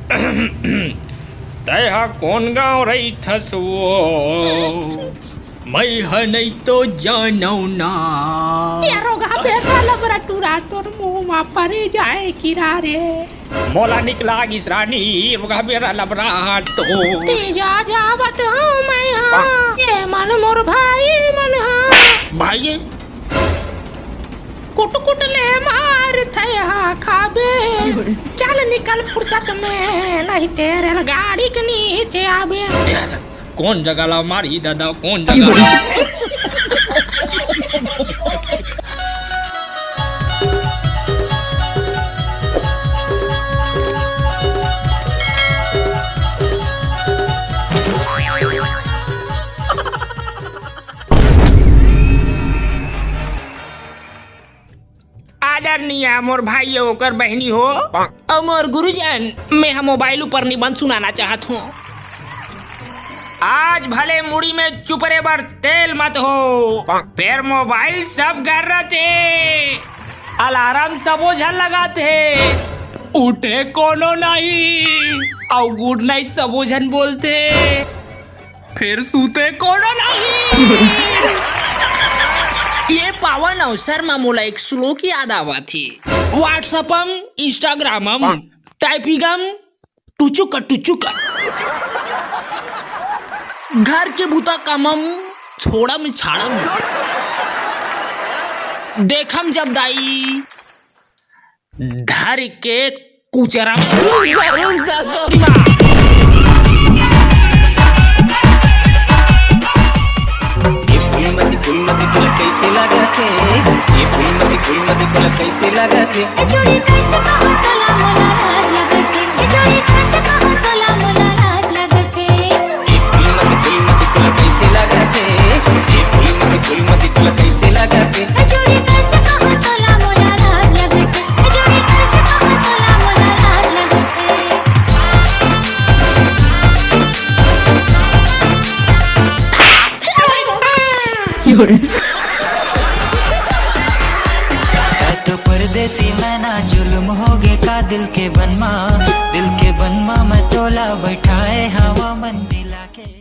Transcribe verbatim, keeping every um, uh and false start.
तैं हा कोन गांव रहिथस वो? मैं ह नहीं तो जानव ना। ये रोगहा बेरा लबरा टूरा तोर मुंह मा परे जाए किरा रे। मोला निकला गिस रानी, रोगहा बेरा लबरा तो। तेजा जावत हूँ मैं हाँ, ये मन मोर भाई मन हाँ। भाई? कुट कुट ले मार थया खाबे। चल निकल फुर्सत में, नहीं ते रेलगाड़ी के नीचे आबे। कोन जगह ला मारी दादा, कोन जगह ला? आदरणीय मोर भाई अउ ओकर बहिनी हो, अउ मोर गुरुजन, मैं ह मोबाइल ऊपर निबंध सुनाना चाहत हूँ। आज भले मुड़ी में चुपरे बर तेल मत हो, फेर मोबाइल सब घर रथे, अलार्म सबो झन लगाथे, उठे कोनो नहीं, अउ गुड नाइट सबो झन बोलथे। फेर सूते कोनो नहीं। ये पावन अवसर म मोला एक श्लोक याद आवत हे। WhatsApp-म, Instagram-म, typing-म, टुचुक टुचुक। घर के बुता कामम, छोड़म छाड़म। देखम जब दाई, धर के कुचरम। ये फूलमती, फूलमती तोला कैसे लागत हे? ये फूलमती, फूलमती तोला कैसे लागत हे? ए जोड़ी कैसे कहो तोला मोला लाज लागत हे? ए जोड़ी कैसे कहो तोला मोला लाज लागत हे? ये फूलमती, फूलमती तोला कैसे लागत हे? ये फूलमती, फूलमती तोला कैसे लागत हे? ए जोड़ी कैसे कहो तोला मोला लाज लागत हे? ए जोड़ी कैसे कहो तोला मोला लाज लागत हे? तो परदेसी मैना जुल्म हो गे का दिल के बनमा, दिल के बनमा मैं तोला बैठाए हवा मन।